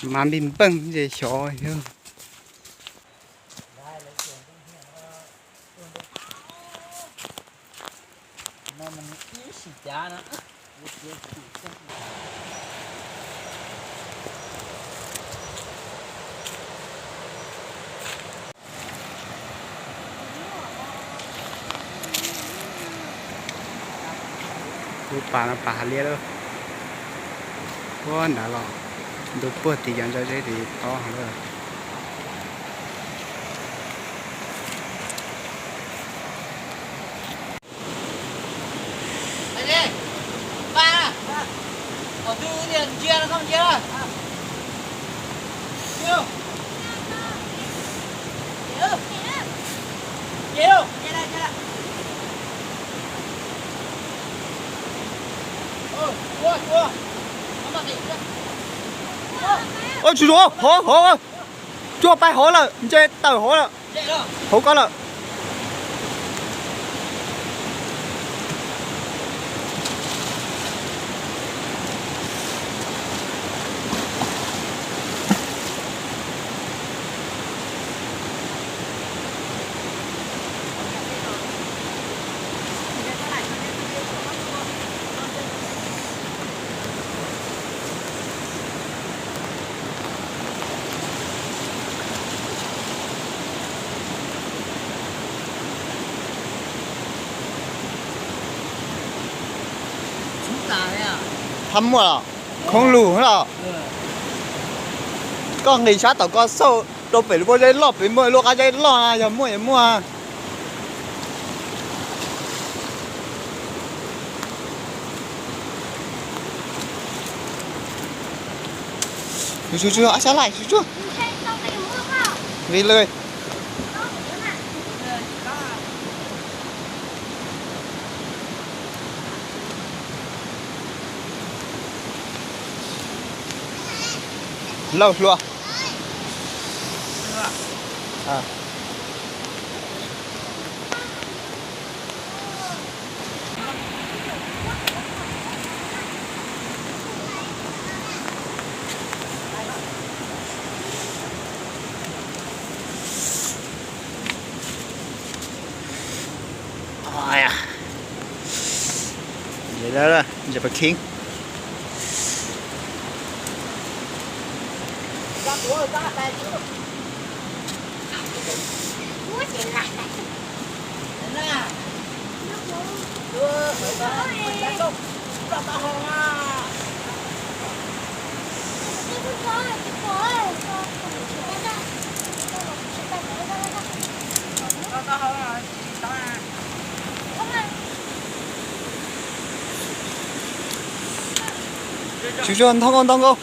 Mas npij npeej ces xyov yog. Lub pas no pas hav liab lawm. Puag nrad los ntu puag tim cov ntsa zeb tim tob hauv lawm. Oj, tsis zoo, hov, hov, cuaj paib hov lawm, ntsej tawm hov lawm, hauv ko lawm. Txhob muaj los, khoob lug los. Koj nqis sab tom ko xauj rau pem lub pob zeb loj, pem muaj lub qab zeb loj na, yog muaj yuav muaj. Sab laij, nqis lawm. Lauj hluas. Ntses pa khib. Tsis tsuag, ntoo nkaus, ntoo nkaus.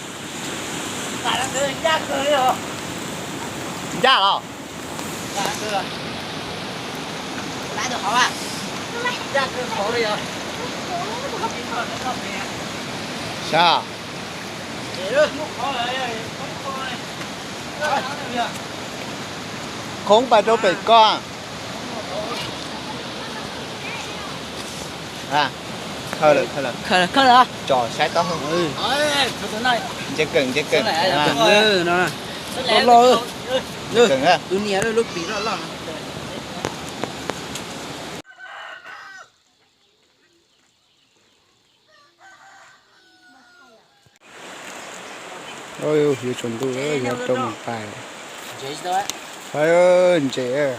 Ncaj los? Sab. Khoob pais rau pem ko. Khawb lawm, khawb lawm. Tso saib taub hau. Ntses keem, ntses keem. Loj loj. Tus niam lub pim loj loj. Yuav tsaus ntuj, yuav rau mus pais. Ntses,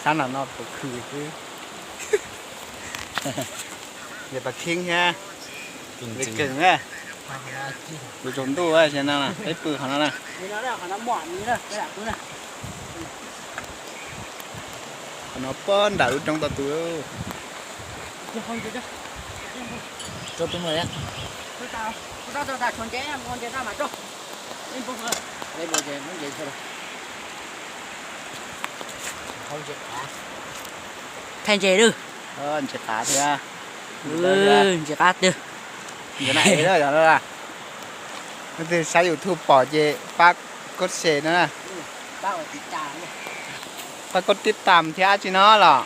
sab no no puv khw xwb. Ntses pa khib thiab. Ntses keem. Yuav tsaus ntuj, no peb pw qhov no na. Qhov no puag nram lub roob tau tus. Thaij ntses lawm. Ntses qav thiab. Ntses qab twg. Ntses na, saib YouTube pom ces pab koj share no na. Pab koj tib tam thiab tsi no los?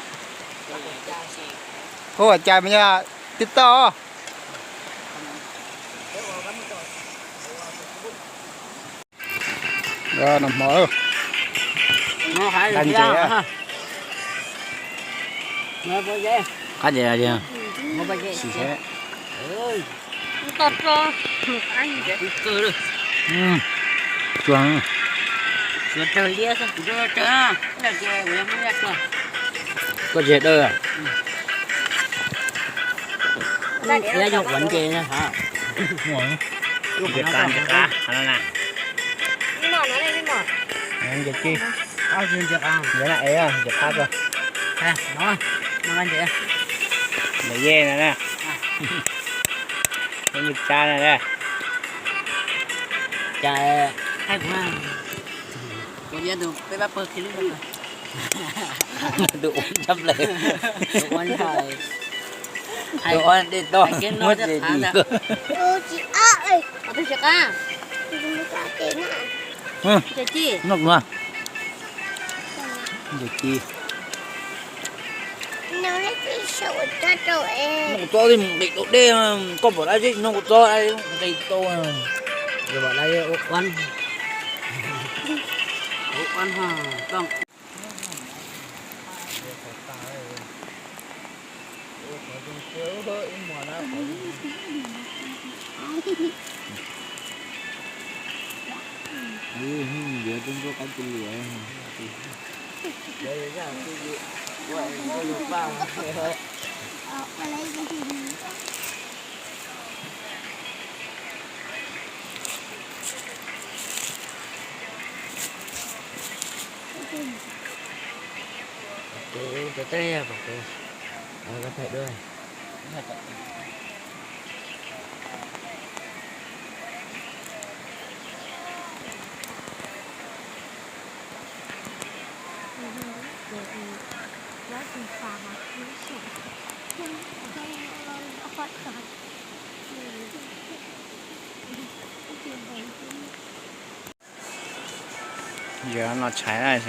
Koj ua cas mas yog tib toj? Noj hmo, nqa ntses. Qab ces, koj tsis dawj. Yog quav ntses na hab. Ntses qab, ntses qab, ntses qab. Ntses qab, ntses qab. Ntses yej no na. Ntses tsab no na. Cas, tus peb pab pawg khi lub tus ua tshaj plaws, tus ua dej toj muab tsis dim. Noj kuv, ntses ci. Noj kuv txob thiaj mus nqis tau dej, koj pom dab tsi noj kuv txob nqis tau. Ua quab, ua quab ho. Yog noj tshais,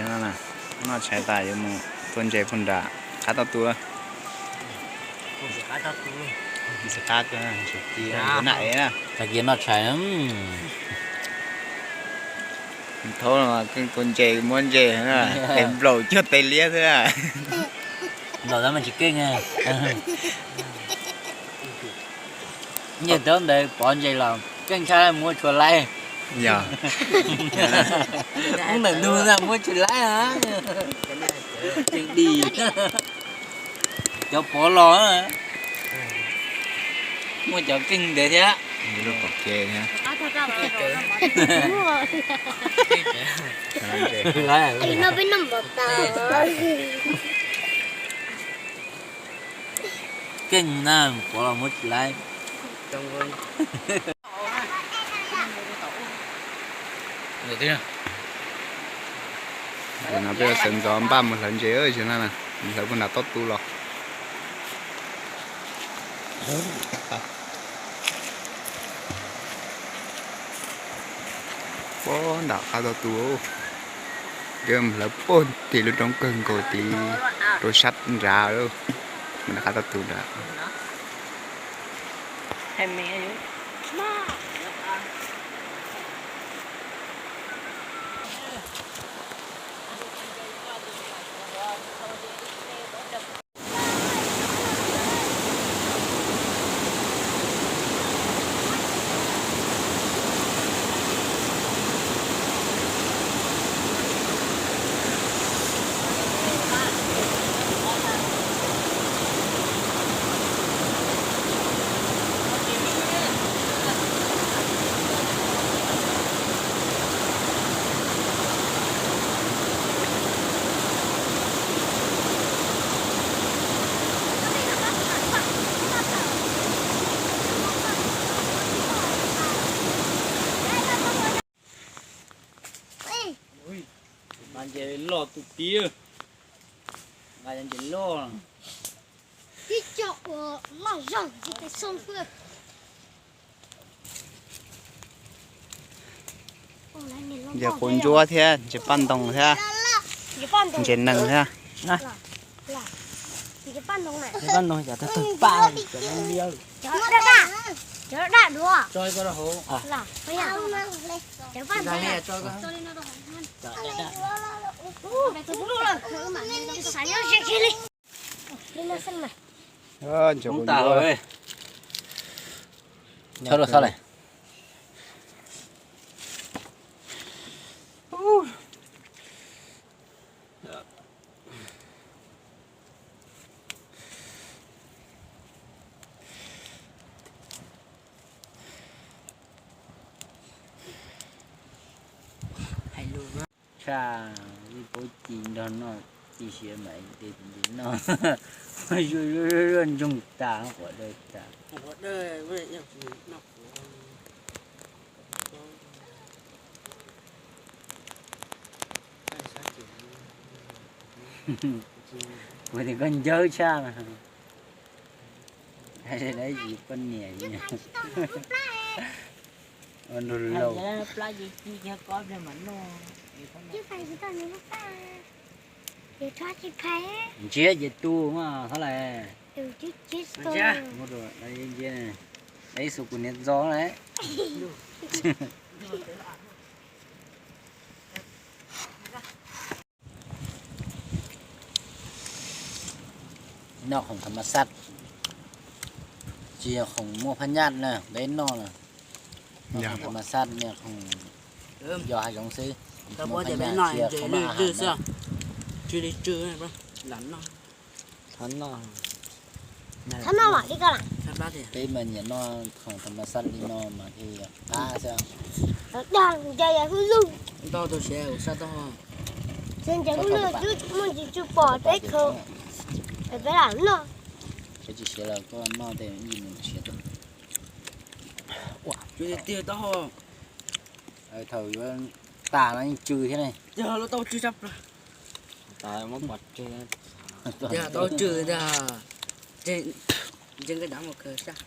noj tshais tas yuav mus tua ntses puag nram qab toj tu. Ntses qab, ntses ci na, tag kis noj tshais. Thaum tus ntses muab ntses es nplaum cuag tes liab xwb. Nplaum tau mas tsis keej. Nyiaj tau ntawd pov ntses los keej tshaj muab tshua laib. Yog, ub ntawm ntug muab tsis laib. Tseem dim. Cov pov los muaj cov keej ntev thiab. Keej na, pov los muab tsis laib. No peb sawv ntxov npaj mus hlawv ntses, hlawv puag nram toj tu los. Puag nram qab toj tu, mus hlawv puag tim lub roob kawg nkaus tid, rau sab nrad, mus nram qab toj tu nrad. Nqa ntses loj tus tib, nqa ntses loj. Tib co uas loj zog ntsis tes xoo xwb. Ntses quav ntsuab thiab ntses paj ntoos thiab ntses nees thiab. Ntses quav ntsuab. Tshaj, ib paub ci nrog noj, ci siav mam de noj. Zuaj zuaj zuaj ntsoog tas quav dawb tas. Kuv tias koj ncawg tshaj mas. Dab tsi poj niam ua nrog lauj. Ntsiab ces tu mas txhob lais. Ntsia, ntsia, ib xu kuv niam ntxo lawm. Noj khoom tham ma xaj, tsis yog khoom muaj phab nyaj na, peb noj na. Noj khoom tham ma xaj, noj khoom yog hav zoov xwb. Tsis muaj phab nyaj, tsis yog khoom lwj xwb, tsis li tsw. Thov noj mam li koj. Peb mas nyiam noj khoom tham ma xaj li no mas thiaj qab xwb. Dag ncaws yam hlub lwj. Ntau tus siav ua sab tau. Siav ncaws hlub lwj twb muaj ntsis tsw pom peb khaws, peb lam noj. Siav tsis siav los koj noj tej ib mus siav tau. Tsw tiag tiag tau. Thaum yuav tas no yeej tsw thiab ne. Yog los tau tsw tshaj plaws. Tas muab pov tseg. Yog tau tsw ntag. Ntshe nkawd dav mus khaws sab.